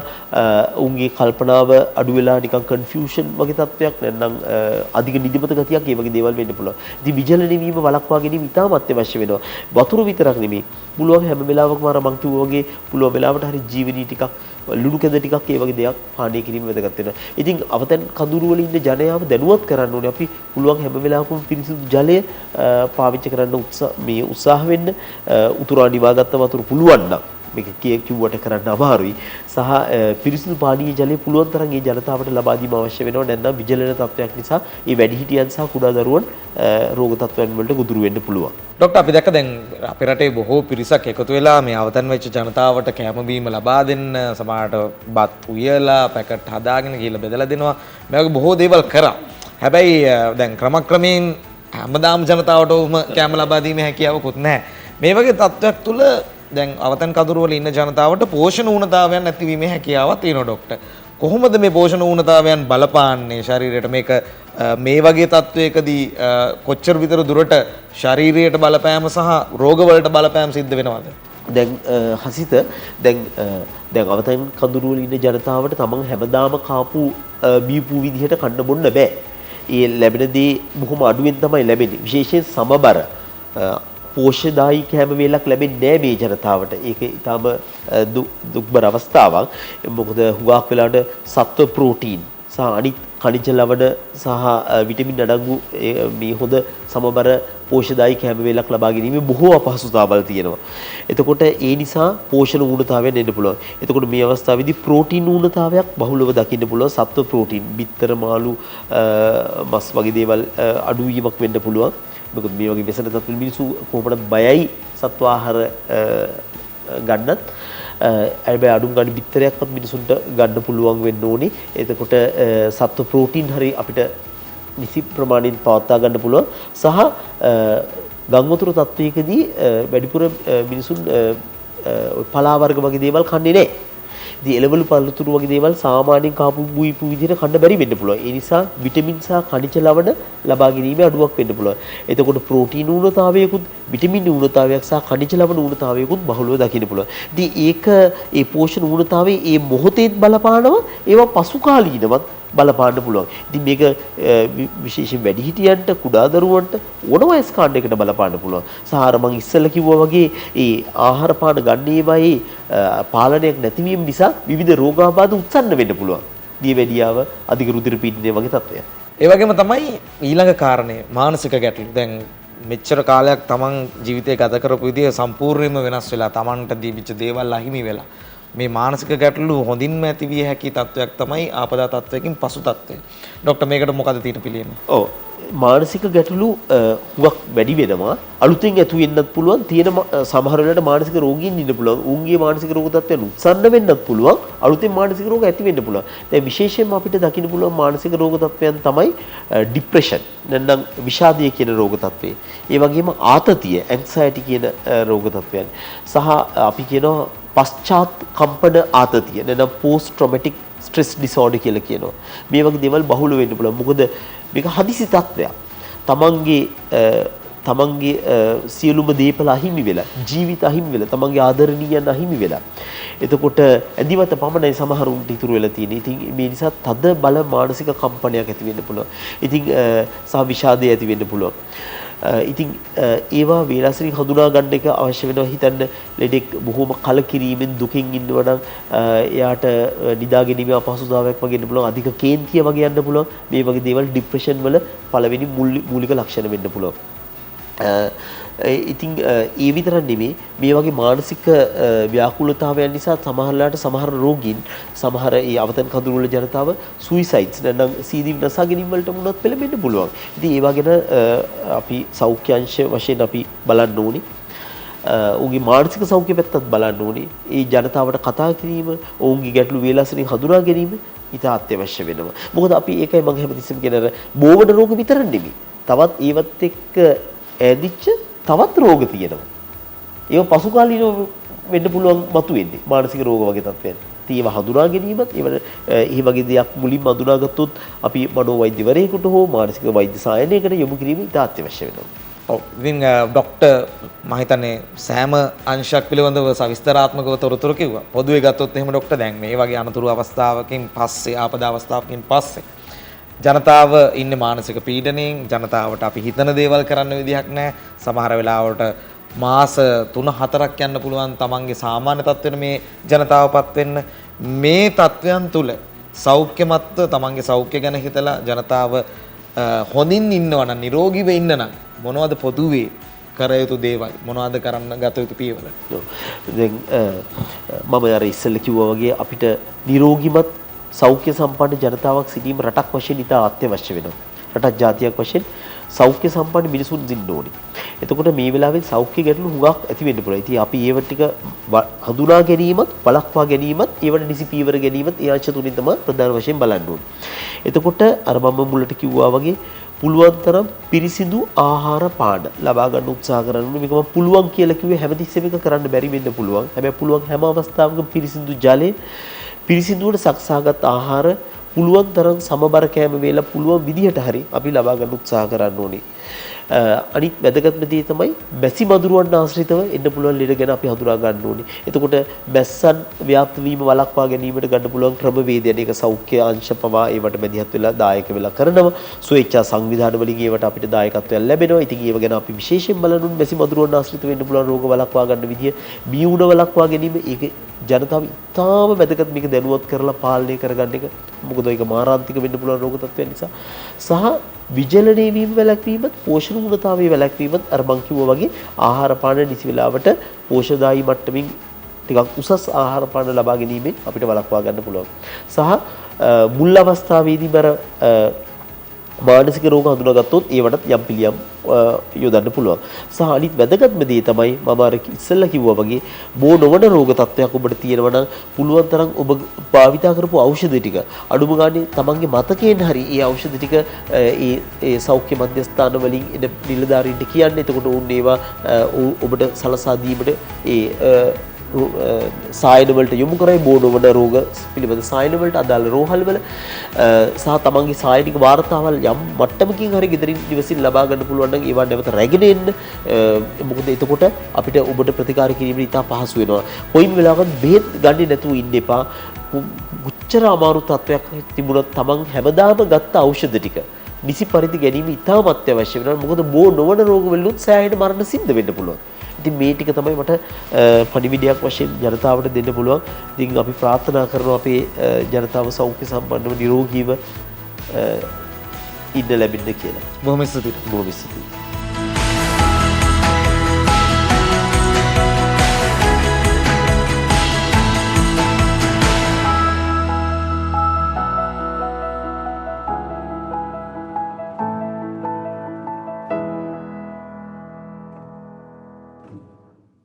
උන්ගේ කල්පනාව අඩු වෙලා නිකන් කන්ෆියුෂන් වගේ තත්ත්වයක්, නැත්නම් අධික නිදිමත ගතියක්, ඒ වගේ දේවල් වෙන්න පුළුවන්. ඉතින් විජලනය වීම වළක්වා ගැනීම ඉතාම අත්‍යවශ්‍ය වෙනවා. වතුර විතරක් නෙමෙයි, පුළුවන් හැම වෙලාවකම අර මං කිව්වා වගේ පුළුවන් වෙලාවට හරි ජීවනී ටිකක්, ලුණු කැඳ ටිකක්, ඒ වගේ දෙයක් පානය කිරීම වැදගත් වෙනවා. ඉතින් අවතැන් කඳුරු වල ඉන්න ජනයාව දැනුවත් කරන්න ඕනේ. අපි පුළුවන් හැම වෙලාවකම පිරිසිදු ජලය පාවිච්චි කරන්න උත්සාහ වෙන්න. උතුරා නිවාගත්ත වතුර පුළුවන් නම් මේක කිව්වට කරන්න අමාරුයි. සහ පිරිසිදු පානීය ජලය පුළුවන් තරම් ඒ ජනතාවට ලබා දීම අවශ්‍ය වෙනවා. නැත්නම් විජලන තත්ත්වයක් නිසා ඒ වැඩිහිටියන් සහ කුඩා දරුවන් රෝග තත්ත්වයන් වලට ගොදුරු වෙන්න පුළුවන්. ඩොක්ටර් අපි දැක්ක දැන් අපේ රටේ බොහෝ පිරිසක් එකතු වෙලා මේ අවතන් වෙච්ච ජනතාවට කෑම බීම ලබා දෙන්න, සමහරට බත් උයලා පැකට් හදාගෙන ගිහලා බෙදලා දෙනවා. මේ වගේ බොහෝ දේවල් කරා. හැබැයි දැන් ක්‍රමක්‍රමයෙන් හැමදාම ජනතාවට ඔහොම කෑම ලබා දීමේ හැකියාවකුත් නැහැ. මේ වගේ තත්ත්වයක් තුළ දැන් අවතන් කඳුරු වල ඉන්න ජනතාවට පෝෂණ ඌනතාවයන් නැතිවීමේ හැකියාවක් තියෙනවා ඩොක්ටර්. කොහොමද මේ පෝෂණ ඌනතාවයන් බලපාන්නේ ශරීරයට? මේක මේ වගේ තත්වයකදී කොච්චර විතර දුරට ශරීරයට බලපෑම සහ රෝගවලට බලපෑම සිද්ධ වෙනවද? දැන් හසිත දැන් දැන් අවතන් කඳුරු වල ඉන්න ජනතාවට තමන් හැමදාම කාපු බීපු විදිහට කන්න බොන්න බෑ. ඒ ලැබෙන දේ බොහොම අඩුවෙන් තමයි ලැබෙන්නේ. විශේෂයෙන් සමබර පෝෂ්‍යදායී කෑම වේලක් ලැබෙන්නේ නෑ මේ ජනතාවට. ඒක ඊටාම දුක්බර අවස්ථාවක්. මොකද හුඟක් වෙලාවට සත්ව ප්‍රෝටීන් සහ අනිත් ඛනිජ ලවණ සහ විටමින් අඩංගු මේ හොඳ සමබර පෝෂ්‍යදායී කෑම වේලක් ලබා ගැනීමේ බොහෝ අපහසුතාවල් තියෙනවා. එතකොට ඒ නිසා පෝෂණ ඌනතාවයන් එන්න පුළුවන්. එතකොට මේ අවස්ථාවේදී ප්‍රෝටීන් ඌනතාවයක් බහුලව දකින්න පුළුවන්. සත්ව ප්‍රෝටීන්, බිත්තර, මාළු, මස් වගේ දේවල් අඩුවීමක් වෙන්න පුළුවන්. මොකද මේ වගේ වෙසෙන තත්ත්වවල මිනිස්සු කොහොමද බයයි සත්ව ආහාර ගන්නත්. හැබැයි අඩුම ගානේ බිත්තරයක්වත් මිනිසුන්ට ගන්න පුළුවන් වෙන්න ඕනේ. එතකොට සත්ව ප්‍රෝටීන් හරි අපිට නිසි ප්‍රමාණයෙන් පවත්වා ගන්න පුළුවන්. සහ ගම් වතුර තත්වයකදී වැඩිපුර මිනිසුන් පලා වර්ග වගේ දේවල් කන්නේ නැහැ. ඉතින් එළවලු පළතුරු වගේ දේවල් සාමාන්‍යයෙන් කාපු බුයිපු විදිහට කන්න බැරි වෙන්න පුළුවන්. ඒ නිසා විටමින් සහ ඛනිජ ලවණ ලබා ගැනීමේ අඩුවක් වෙන්න පුළුවන්. එතකොට ප්‍රෝටීන් ඌනතාවයකුත් විටමින් ඌනතාවයක් සහ ඛනිජ ලවණ ඌනතාවයකුත් බහුලව දකින්න පුළුවන්. ඉතින් ඒක ඒ පෝෂණ ඌනතාවයේ ඒ මොහොතේත් බලපානවා, ඒවා පසු කාලීනවත් බලපාන්න පුළුවන්. ඉතින් මේක විශේෂයෙන් වැඩිහිටියන්ට, කුඩා දරුවන්ට ඕන වයස් කාණ්ඩයකට බලපාන්න පුළුවන්. සහ අර මං ඉස්සෙල්ලා කිව්වා වගේ ඒ ආහාර පාන ගන්න ඒවායේ පාලනයක් නැතිවීම නිසා විවිධ රෝගාබාධ උත්සන්න වෙන්න පුළුවන්. දියවැඩියාව, අධික රුධිර පීඩනය වගේ තත්ත්වයන්. ඒ වගේම තමයි ඊළඟ කාරණය මානසික ගැටලු. දැන් මෙච්චර කාලයක් තමන් ජීවිතය ගත කරපු විදිය සම්පූර්ණයෙන්ම වෙනස් වෙලා, තමන්ට දීපිච්ච දේවල් අහිමි වෙලා, මේ මානසික ගැටලු හොඳින්ම ඇති විය හැකි තත්වයක් තමයි ආපදා තත්වයකින් පසු තත්වය. ඩොක්ටර් මේකට මොකද තියෙන පිළියම? ඔව්, මානසික ගැටලු හුඟක් වැඩි වෙනවා. අලුතෙන් ඇති වෙන්නත් පුළුවන්. තියෙන සමහර වෙලාවට මානසික රෝගීන් ඉන්න පුළුවන්. උන්ගේ මානසික රෝග තත්ත්වයන් උත්සන්න වෙන්නත් පුළුවන්. අලුතෙන් මානසික රෝග ඇති වෙන්න පුළුවන්. දැන් විශේෂයෙන්ම අපිට දකින්න පුළුවන් මානසික රෝග තත්ත්වයන් තමයි ડિප්‍රෙෂන් නැත්නම් විෂාදය කියන රෝග තත්ත්වය. ඒ වගේම ආතතිය, ඇන්සයිටි කියන රෝග තත්ත්වයන්. සහ අපි කියනවා පශ්චාත් කම්පන ආතතිය නැත්නම් පෝස්ට් ට්‍රොමැටික් ස්ට්‍රෙස් ඩිසෝඩර් කියලා කියනවා. මේ වගේ දේවල් බහුල වෙන්න පුළුවන්. මොකද මේක හදිසි තත්ත්වයක්. තමන්ගේ සියලුම දේපල අහිමි වෙලා, ජීවිත අහිමි වෙලා, තමන්ගේ ආදරණීයන් අහිමි වෙලා. එතකොට ඇඳිවත පමණයි සමහරුන්ට ඉතුරු වෙලා තියෙන්නේ. ඉතින් මේ නිසා තද බල මානසික කම්පනයක් ඇති වෙන්න පුළුවන්. ඉතින් සහ විෂාදය ඇති වෙන්න පුළුවන්. ඉතින් ඒවා වේලාසනින් හඳුනා ගන්න එක අවශ්‍ය වෙනවා. හිතන්න ලෙඩෙක් බොහොම කලකිරීමෙන් දුකින් ඉන්නවා නම් එයාට නිදා ගැනීමේ අපහසුතාවයක් වගේ එන්න පුළුවන්. අධික කේන්තිය වගේ යන්න පුළුවන්. මේ වගේ දේවල් ડિප්‍රෙෂන් වල පළවෙනි මූලික ලක්ෂණ වෙන්න පුළුවන්. ඉතින් ඒ විතරක් නෙමෙයි, මේ වගේ මානසික ව්‍යාකූලතාවයන් නිසා සමහරලාට සමහර රෝගීන්, සමහර ඒ අවතන් කඳුළු වල ජනතාව සුයිසයිඩ්ස් නැත්නම් සීදී නසා ගැනීම වලට වුණත් පෙළඹෙන්න පුළුවන්. ඉතින් ඒවා ගැන අපි සෞඛ්‍ය අංශ වශයෙන් අපි බලන්න ඕනි. ඔවුන්ගේ මානසික සෞඛ්‍ය පැත්තත් බලන්න ඕනි. ඒ ජනතාවට කතා කිරීම, ඔවුන්ගේ ගැටලු වේලාසනින් හඳුනා ගැනීම ඉතා අත්‍යවශ්‍ය වෙනවා. මොකද අපි ඒකයි මම හැමතිස්සෙම කියන අර බෝවන රෝග විතර නෙමෙයි, තවත් ඒවත් එක්ක ඈදිච්ච තවත් රෝග තියෙනවා. ඒවා පසු කාලීනව වෙන්න පුළුවන් මතුවෙන්නේ මානසික රෝග වගේ තත්ත්වයන්. ඉතින් ඒවා හඳුනා ගැනීමත්, ඒ වගේ දෙයක් මුලින්ම හඳුනාගත්තොත් අපි මනෝවෛද්‍යවරයෙකුට හෝ මානසික වෛද්‍ය සායනයකට යොමු කිරීම ඉතා අත්‍යවශ්‍ය වෙනවා. ඔව්, ඉතින් ඩොක්ටර් මම හිතන්නේ සෑම අංශයක් පිළිබඳව සවිස්තරාත්මකව තොරතුරු කිව්වා. පොදුවේ ගත්තොත් එහෙම ඩොක්ටර් දැන් මේ වගේ අනතුරු අවස්ථාවකින් පස්සේ, ආපදා අවස්ථාවකින් පස්සේ ජනතාව ඉන්නේ මානසික පීඩනයෙන්. ජනතාවට අපි හිතන දේවල් කරන්න විදිහක් නැහැ. සමහර වෙලාවට මාස 3-4ක් යන්න පුළුවන් තමන්ගේ සාමාන්‍ය තත්ත්වෙට මේ ජනතාවපත් වෙන්න. මේ තත්ත්වයන් තුල සෞඛ්‍යමත්ව තමන්ගේ සෞඛ්‍ය ගැන හිතලා ජනතාව හොඳින් ඉන්නවා නම්, නිරෝගීව ඉන්න නම් මොනවද පොදුවේ කර යුතු දේවල්, මොනවද කරන්න ගත යුතු පියවර? දැන් මම අර ඉස්සෙල්ලා කිව්වා වගේ අපිට නිරෝගිමත් සෞඛ්‍ය සම්පන්න ජනතාවක් සිටීම රටක් වශයෙන් ඉතා අත්‍යවශ්‍ය වෙනවා. රටක් ජාතියක් වශයෙන් සෞඛ්‍ය සම්පන්න මිනිසුන් ඉන්න ඕනේ. එතකොට මේ වෙලාවේ සෞඛ්‍ය ගැටලු හුඟක් ඇති වෙන්න පුළුවන්. ඉතින් අපි ඒව ටික හඳුනා ගැනීමත්, වළක්වා ගැනීමත්, ඒවට නිසි පියවර ගැනීමත් ඒ අංශ තුنين තමයි ප්‍රධාන වශයෙන් බලන්න ඕනේ. එතකොට අර මම මුලට කිව්වා වගේ පුළුවන් තරම් පිරිසිදු ආහාර පාන ලබා ගන්න උත්සාහ කරන්න ඕනේ. මේක මම පුළුවන් කියලා කිව්වේ හැමතිස්සෙම එක කරන්න බැරි වෙන්න පුළුවන්. හැබැයි පුළුවන් හැම අවස්ථාවකම පිරිසිදු ජලය, පිරිසිදුවට සකසාගත් ආහාර, පුළුවන් තරම් සමබර කෑම වේලා පුළුවන් විදිහට හරි අපි ලබා ගන්න උත්සාහ කරන්න ඕනේ. අනිත් වැදගත්ම දේ තමයි මැසි මදුරුවන් ආශ්‍රිතව එන්න පුළුවන් ලෙඩ ගැන අපි හඳුනා ගන්න ඕනේ. එතකොට මැස්සන් ව්‍යාප්ත වීම වළක්වා ගැනීමට ගන්න පුළුවන් ක්‍රමවේදයන්, ඒක සෞඛ්‍ය අංශ පවා ඒවට මැදිහත් වෙලා දායක වෙලා කරනවා. ස්වේච්ඡා සංවිධාන වලින් ඒවට අපිට දායකත්වයක් ලැබෙනවා. ඉතින් ඒව ගැන අපි විශේෂයෙන් බලන්න ඕනේ. මැසි මදුරුවන් ආශ්‍රිත වෙන්න පුළුවන් රෝග වළක්වා ගන්න විදිය, බියුණ වළක්වා ගැනීම, ඒක ජනතාව ඉතාම වැදගත් මේක දැනුවත් කරලා පාලනය කරගන්න එක. මොකද ඒක මාරාන්තික වෙන්න පුළුවන් රෝග තත්ත්වයන් නිසා. සහ විජලනය වීම වැළැක්වීමත්, පෝෂණ ඌනතාවය වැළැක්වීමත් අර මං කිව්වා වගේ ආහාර පාන නිසි වෙලාවට පෝෂදායී මට්ටමින් ටිකක් උසස් ආහාර පාන ලබා ගැනීමෙන් අපිට වළක්වා ගන්න පුළුවන්. සහ මුල් අවස්ථාවේදී අර මානසික රෝග හඳුනාගත්තොත් ඒවටත් යම් පිළියම් යොදන්න පුළුවන්. සහ අනිත් වැදගත්ම දේ තමයි මම අර ඉස්සෙල්ලා කිව්වා වගේ බෝ නොවන රෝග තත්ත්වයක් ඔබට තියෙනවා නම් පුළුවන් තරම් ඔබ භාවිතා කරපු ඖෂධ ටික අඩුම ගානේ තමන්ගේ මතකයෙන් හරි ඒ ඖෂධ ටික ඒ ඒ සෞඛ්‍ය මධ්‍යස්ථාන වලින් එන නිලධාරීන්ට කියන්න. එතකොට ඔවුන් ඒවා ඔබට සලසා දීමට ඒ සායන වලට යොමු කරයි, බෝ නොවන රෝග පිළිබඳ සායන වලට අදාළ රෝහල් වල සහ තමන්ගේ සායනික වාර්තාවල් යම් මට්ටමකින් හරි ගෙදරින් නිවසින් ලබා ගන්න පුළුවන් නම් ඒවා නැවත රැගෙන එන්න. මොකද එතකොට අපිට ඔබට ප්‍රතිකාර කිරීම ඉතා පහසු වෙනවා. කොයිම වෙලාවකත් බෙහෙත් ගන්නේ නැතුව ඉන්න එපා. කොච්චර අමාරු තත්ත්වයක් තිබුණත් තමන් හැමදාම ගත්ත ඖෂධ ටික නිසි පරිදි ගැනීම ඉතාම අත්‍යවශ්‍ය වෙනවා. මොකද බෝ නොවන රෝග වලිනුත් සෑහෙන මරණ සිද්ධ වෙන්න පුළුවන්. ඉතින් මේ ටික තමයි මට පණිවිඩයක් වශයෙන් ජනතාවට දෙන්න පුළුවන්. ඉතින් අපි ප්‍රාර්ථනා කරනවා අපේ ජනතාව සෞඛ්‍ය සම්පන්නව නිරෝගීව ඉන්න ලැබෙන්න කියලා. බොහොම ස්තුතියි. බොහොම ස්තුතියි.